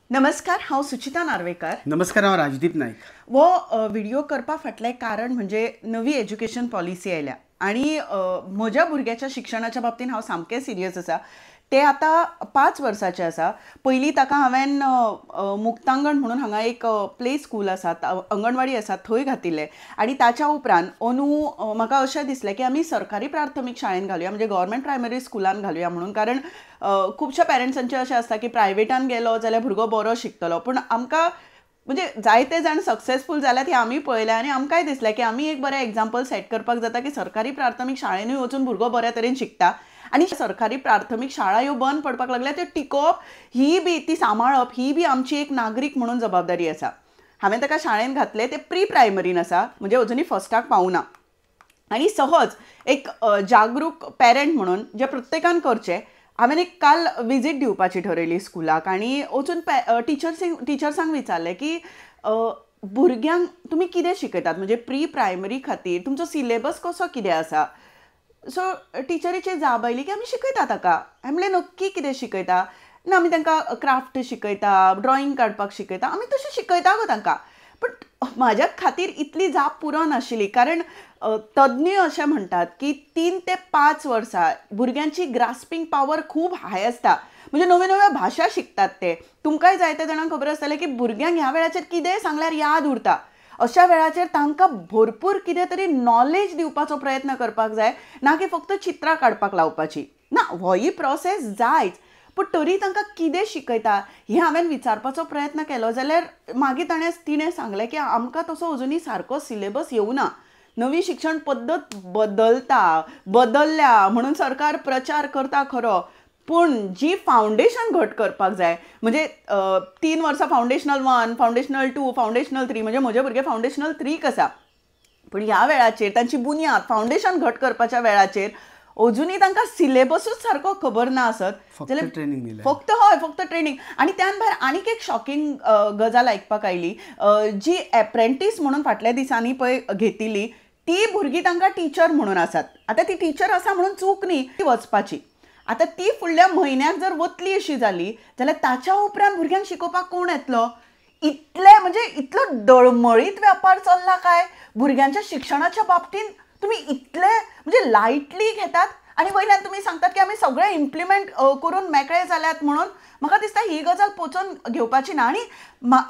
नमस्कार, हांव सुचिता नार्वेकर. नमस्कार, हांव राजदीप नायक. हो व्हिडिओ करपा फाटलें कारण म्हणजे नवी एज्युकेशन पॉलिसी आयल्या आनी म्हज्या भुरग्याच्या शिक्षणाच्या बाबतींत हांव सामकें सिरियस आसा. ते आतां 5 वर्साचें आसा. पयलीं ताका हांवें मुक्तांगण म्हणून हांगा एक प्ले स्कूल आसा, अंगणवाडी आसा, थंय घातिल्लें. आनी ताच्या उपरांत अंदू म्हाका अशें दिसलें की आमी सरकारी प्राथमीक शाळेन घालुया, म्हणजे गव्हर्मेंट प्रायमरी स्कुलान घालुया म्हणून. कारण खुबश्या पेरंट्सांचें अशें आसता की प्रायवेटान गेलो जाल्यार भुरगो बरो शिकतलो. पूण आमकां म्हणजे जायते जाण सक्सेसफूल जाल्यात हें आमी पळयलें आनी आमकांय दिसलें की आमी एक बरें एग्जाम्पल सेट करपाक जाता की सरकारी प्राथमीक शाळेनूय वचून भुरगो बऱ्या तरेन शिकता. आनी सरकारी प्राथमीक शाळा ह्यो बंद पडपाक लागल्या, त्यो टिकोवप ही बी, ती सांबाळप ही बी आमची एक नागरीक म्हणून जबाबदारी आसा. हांवें ताका शाळेन घातलें, तें प्री प्रायमरीन आसा, म्हणजे अजुनूय फर्स्टाक पावना. आनी सहज एक जागरूक पेरंट म्हणून जें प्रत्येकान करचें, हांवें एक काल विजीट दिवपाची ठरयली स्कुलाक आनी वचून टिचर्सांक विचारलें की भुरग्यांक तुमी कितें शिकयतात, म्हणजे प्री प्रायमरी खातीर तुमचो सिलेबस कसो कितें आसा. सो टिचरीची जाप आयली की आमी शिकयता ताका. हांवें म्हणलें नक्की कितें शिकयता? ना, आमी तांकां क्राफ्ट शिकयता, ड्रॉइंग काडपाक शिकयता, आमी तशें शिकयता गो तांकां. बट म्हाज्या खातीर इतली जाप पुरो नाशिल्ली, कारण तज्ञ अशें म्हणटात की 3 ते 5 वर्सां भुरग्यांची ग्रास्पींग पावर खूब हाय आसता, म्हणजे नव्यो नव्यो भाशा शिकतात ते. तुमकांय जायते जाणांक खबर आसतलें की भुरग्यांक ह्या वेळाचेर कितेंय सांगल्यार याद उरता. अशा वेळाचेर तांकां भरपूर कितें तरी नॉलेज दिवपाचो प्रयत्न करपाक जाय, ना की फक्त चित्रां काडपाक लावपाची. ना, होय प्रोसेस जायच, पूण तरी तांकां कितें शिकयता हें हांवें विचारपाचो प्रयत्न केलो. जाल्यार मागीर तिणें सांगलें की आमकां तसो अजुनूय सारको सिलेबस येवना, नवी शिक्षण पद्दत बदलता, बदलल्या म्हणून सरकार प्रचार करता खरो, पूण जी फावंडेशन घट करपाक जाय, म्हणजे 3 वर्सां फावंडेशनल 1, फावंडेशनल 2, फावंडेशनल 3, म्हणजे म्हजे भुरगे फावंडेशनल 3 आसा, पूण ह्या वेळाचेर तांची बुन्याद फावंडेशन घट करपाच्या वेळाचेर अजुनूय तांकां सिलेबसूच सारको खबर ना आसत जाल्यार ट्रेनिंग फक्त, हय फक्त ट्रेनिंग. आनी त्यान भायर आनीक एक शॉकिंग गजाल आयकपाक आयली, जी एप्रेंटीस म्हणून फाटल्या दिसांनी पळय घेतिल्ली ती भुरगीं तांकां टिचर म्हणून आसात. आतां ती टिचर आसा म्हणून चूक न्ही ती वचपाची. आतां ती फुडल्या म्हयन्याक जर वतली अशी जाली जाल्यार ताच्या उपरांत भुरग्यांक शिकोवपाक कोण येतलो? इतले म्हणजे इतलो डळमळीत व्यापार चल्ला काय भुरग्यांच्या शिक्षणाच्या बाबतींत तुमी इतले म्हणजे लायटली घेतात आनी वयल्यान तुमी सांगतात की आमी सगळें इम्प्लिमेंट करून मेकळे जाल्यात म्हणून. म्हाका दिसता ही गजाल पोचोवन घेवपाची ना. आनी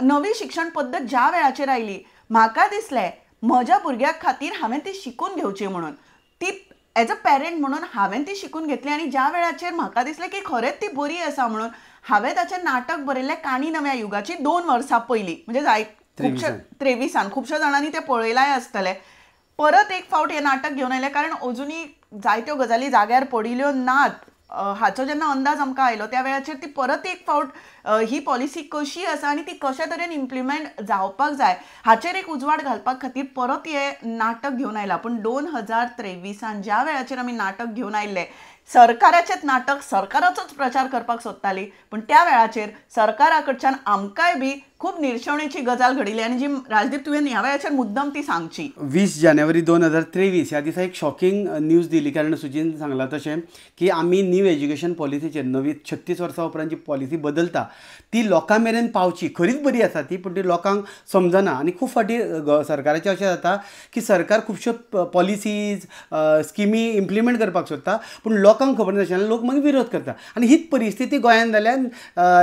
नवी शिक्षण पद्दत ज्या वेळाचेर आयली, म्हाका दिसलें म्हज्या भुरग्या खातीर हांवें ती शिकून घेवची म्हणून, ती एज अ पेरंट म्हणून हांवें ती शिकून घेतली. आनी ज्या वेळाचेर म्हाका दिसलें की खरेंच ती बरी आसा म्हणून हांवें ताचें नाटक बरयल्लें काणी नव्या युगाची 2 वर्सां पयलीं, म्हणजे जाय खुबश्या 23 खुबश्या जाणांनी तें पळयलांय आसतलें. परत एक फावट हें नाटक घेवन आयलें, कारण अजुनूय जायत्यो गजाली जाग्यार पडिल्ल्यो नात हाचो जेन्ना अंदाज आमकां आयलो त्या वेळाचेर ती परत एक फावट ही पॉलिसी कशी आसा आनी ती कशे तरेन इम्प्लिमेंट जावपाक जाय हाचेर एक उजवाड घालपाक खातीर परत हें नाटक घेवन आयलां. पूण 2023 ज्या वेळाचेर आमी नाटक घेवन आयिल्लें, सरकाराचेंच नाटक, सरकाराचोच प्रचार करपाक सोदताली, पूण त्या वेळाचेर सरकारा कडच्यान आमकांय बी खूब निर्शेवणेची गजाल घडिल्ली. आनी जी राजदीप तुवें ह्या वेळाचेर मुद्दम ती सांगची. 20 जानेवारी 2023 ह्या दिसा एक शॉकिंग न्यूज दिली, कारण सुचीन सांगलां तशें की आमी न्यू एज्युकेशन पॉलिसीचेर नवी 36 वर्सां उपरांत जी पॉलिसी बदलता ती लोकां मेरेन पावची, खरीच बरी आसा ती, पूण ती लोकांक समजना. आनी खूब फावटी सरकाराचें अशें जाता की सरकार खुबश्यो पॉलिसीज स्किमी इम्प्लिमेंट करपाक सोदता, पूण लोकांक खबर नाशिल्ल्यान लोक मागीर विरोध करता. आनी हीच परिस्थिती गोंयांत जाल्या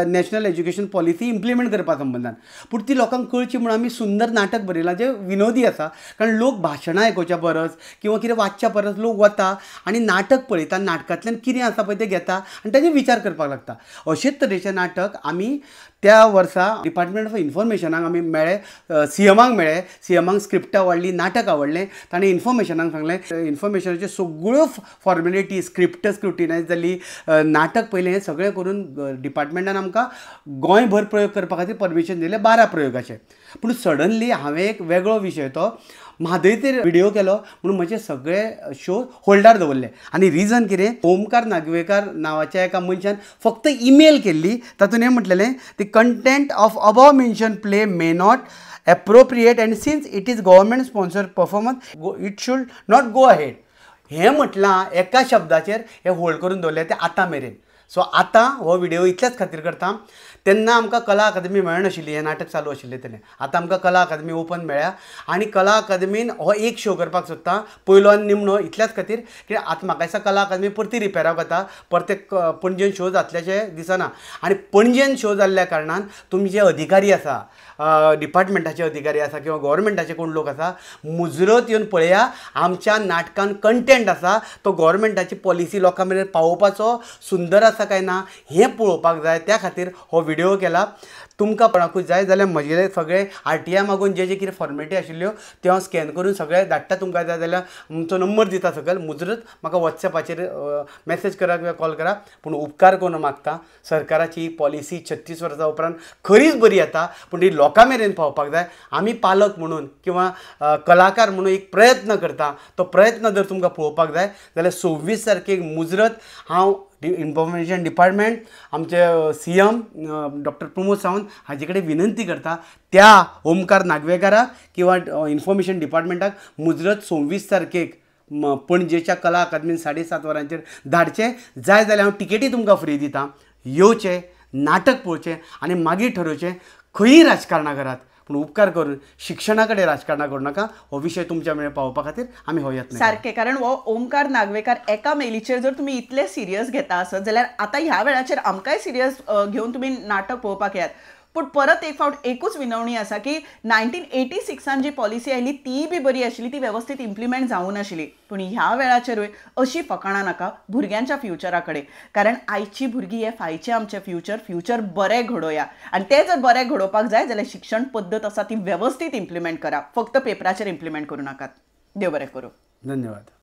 नॅशनल एज्युकेशन पॉलिसी इम्प्लिमेंट करपा संबंदान. पूण ती लोकांक कळची म्हणून आमी सुंदर नाटक बरयलां जें विनोदी आसा, कारण लोक भाशणां आयकुच्या परस किंवा कितें वाचच्या परस लोक वता आनी नाटक पळयता, नाटकांतल्यान कितें आसा पळय तें घेता आनी ताजेर विचार करपाक लागता. अशेच तरेचें नाटक आमी त्या वर्सा डिपार्टमेंट ऑफ इन्फॉर्मेशनाक आमी मेळ्ळे, सी एमाक मेळ्ळे, सी एमाक स्क्रिप्ट आवडली, नाटक आवडलें, ताणें इन्फॉर्मेशनाक सांगलें, इन्फॉर्मेशनाच्यो सगळ्यो फॉर्मेलिटी स्क्रिप्ट स्क्रुटिनायज जाली, नाटक पयलें, हें सगळें करून डिपार्टमेंटान आमकां गोंयभर प्रयोग करपा खातीर परमिशन दिलें 12 प्रयोगाचें. पूण सडनली हांवें एक वेगळो विशय तो म्हादयचेर व्हिडिओ केलो म्हणून म्हजे सगळे शो होल्डार दवरले. आनी रिजन कितें, ओमकार नागवेकार नांवाच्या एका मनशान फक्त ईमेल केल्ली, तातूंत हें म्हटलेलें the content of above mention play may not appropriate and since it is government sponsored performance it should not go ahead. हें म्हटलां एका शब्दाचेर हें होल्ड करून दवरलें तें आतां मेरेन. सो आतां हो व्हिडियो इतल्याच खातीर करता. तेन्ना आमकां कला अकादमी मेळनाशिल्ली, हें नाटक चालू आशिल्लें तेन्ना. आतां आमकां कला अकादमी ओपन मेळ्ळ्या आनी कला अकादमीन हो एक शो करपाक सोदता, पयलो आनी निमणो, इतल्याच खातीर की आतां म्हाका दिसता कला अकादमी परती रिपेराक वता, परते पणजेन शो जातलेशें दिसना. आनी पणजेन शो जाल्ल्या कारणान तुमी जे अधिकारी आसा, डिपार्टमेंटाचे अधिकारी आसा किंवा गोवोरमेंटाचे कोण लोक आसा, मुजरत येवन पळया आमच्या नाटकान कंटेंट आसा तो गोवोरमेंटाची पॉलिसी लोकां मेरेन पावोवपाचो सुंदर आसा काय ना हें पळोवपाक जाय. त्या खातीर हो व्हिडियो केला. तुमकां कोणाकूय जाय जाल्यार म्हजे सगळे RTI मागून जे जे कितें फॉर्मेलिटी आशिल्ल्यो त्यो हांव स्कॅन करून सगळे धाडटा. तुमकां जाय जाल्यार तुमचो नंबर दिता सकयल, मुजरत म्हाका वॉट्सएपाचेर मॅसेज करा किंवा कॉल करा. पूण उपकार करून मागता, सरकाराची पॉलिसी 36 वर्सां उपरांत खरीच बरी येता, पूण ती लोकां मेरेन पावपाक जाय. आमी पालक म्हणून किंवा कलाकार म्हणून एक प्रयत्न करता, तो प्रयत्न जर तुमकां पळोवपाक जाय जाल्यार 26 तारखेक मुजरत हांव इन्फॉर्मेशन डिपार्टमेंट, आमचे CM doctor Pramod Sawant हाजे कडेन विनंती करता, त्या ओमकार नागवेकाराक किंवा इन्फॉर्मेशन डिपार्टमेंटाक मुजरत 26 तारखेक पणजेच्या कला अकादमीन 7:30 वरांचेर धाडचें. जाय जाल्यार हांव टिकेटी तुमकां फ्री दिता. येवचें, नाटक पळोवचें आनी मागीर ठरोवचें खंयी राजकारणां करात, पूण उपकार करून शिक्षणा कडेन राजकारणां करूं नाका. हो विशय तुमच्या मेरेन पावोवपा खातीर आमी हो यत्न सारकें. कारण हो ओमकार नागवेकार एका मेलीचेर जर तुमी इतले सिरियस घेता आसत जाल्यार आतां ह्या वेळाचेर आमकांय सिरियस घेवन तुमी नाटक पळोवपाक येयात. पूण परत एक फावट एकूच विनवणी आसा की 1986 जी पॉलिसी आयली ती बी बरी आशिल्ली, ती वेवस्थीत इम्प्लिमेंट जावूं नाशिल्ली. पूण ह्या वेळाचेरूय अशी फकाणां नाका भुरग्यांच्या फ्युचरा कडेन, कारण आयची भुरगीं हे फायचें आमचें फ्युचर, फ्युचर बरें घडोवया. आनी तें जर बरें घडोवपाक जाय जाल्यार शिक्षण पद्दत आसा ती वेवस्थीत इम्प्लिमेंट करा, फक्त पेपराचेर इम्प्लिमेंट करूं नाकात. देव बरें करूं. धन्यवाद.